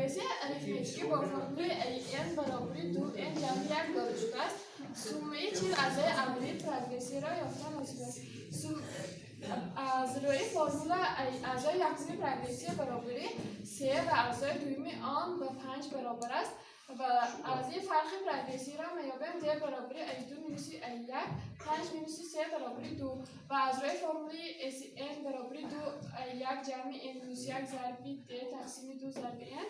Прогрессияи арифметикӣ бо формулаи An баробари 2n ҷамъи як дода шудааст. Суммаи 40 аъзои аввалии прогрессияро ёфтан лозим аст. Аз рӯи формула аъзои якуми прогрессия баробари се ва аъзои дуюми он ба панҷ баробар аст ва аз ин фарқи прогрессияро меёбем: d баробари a2 минуси a1, панҷ минуси се баробари ду. Ва аз рӯи формулаи sn баробари ду a1 ҷамъи n минус як зарби d тақсими ду зарби n,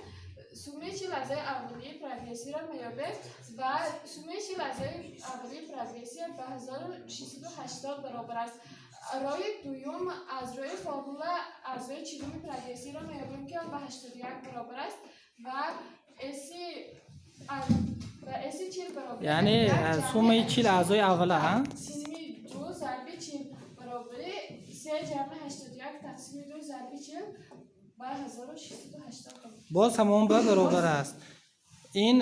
суммаи 40 аъзои аввалии прогрессияро меёбем ва суммаи 40 аъзои аввалии прогрессия ба 1680 баробар аст. Роҳи дуюм: аз рӯи формула аъзои чилуми прогрессияро меёбем, ки он ба 81 баробар аст ва си 40 баробари Яъне як ҷамъи суммаи 40 аъзои аввала, а? Тақсими ду зарби 40 баробари се ҷамъи 81 тақсими ду зарби 40 ба 1680. Боз ҳамон ба баробар аст. Ин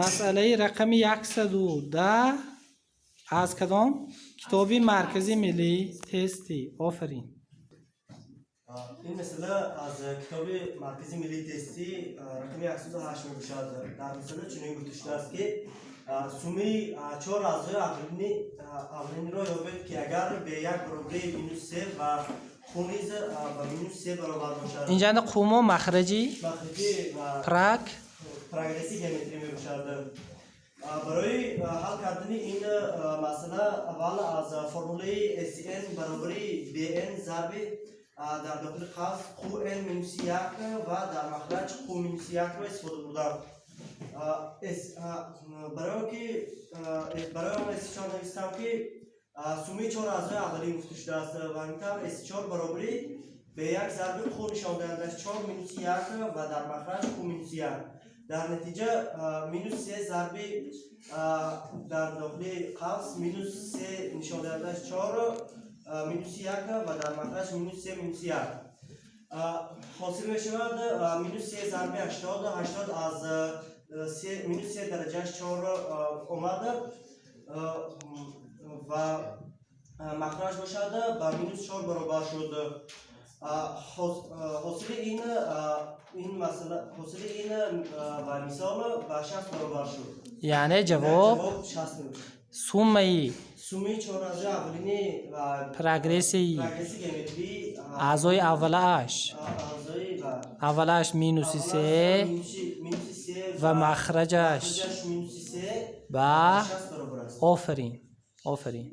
масъалаи рақами 110 аз кадом китоби Маркази миллии тестӣ? Офарин. Ин масъала аз китоби Маркази миллии тестӣ, рақами 108 мебошад. Дар масъала чунин гуфта шудааст, ки суммаи чор аъзои аввалинро ёбед, ки агар b1 баробари минус се ва q низ ба минус се баробар бошад. Инҷанда q мо махраҷи махраҷи ва прогресси геометрӣ мебошад. Барои ҳал кардани ин масъала аввал аз формулаи Sn баробари bn зарби дар дохили қавс qn минуси як ва дар махраҷ q минуси якро истифода бурдам. Барои он ки барои он S4 навистам, ки суммаи чор аъзои аввалин гуфта шудааст ва ин тавр S4 баробари B1 зарби Q нишондиҳандааш 4 минуси як ва дар махраҷ Q минуси як. Дар натиҷа минус се зарби дар дохили қавс минус се нишондиҳандааш 4 минуси як ва дар махраҷ минус се минуси як ҳосил мешавад минус се зарби 80, 80 аз минус се дараҷааш чор омад ва махраҷ бошад, ба минус чор баробар шуд. Ҳосили ин масъала, ҳосили ин ва мисол ба 60 баробар шуд. Яъне ҷавоб? Ҷавоб 60 мебошад. Суммаи суммаи чор аъзои аввалини ва прогрессияи прогресси геометрии аъзои аввалааш аъзои ва аввалааш минуси се минуси се ва махраҷаш махраҷаш минуси се ба 60 баробар аст. Офарин, офарин.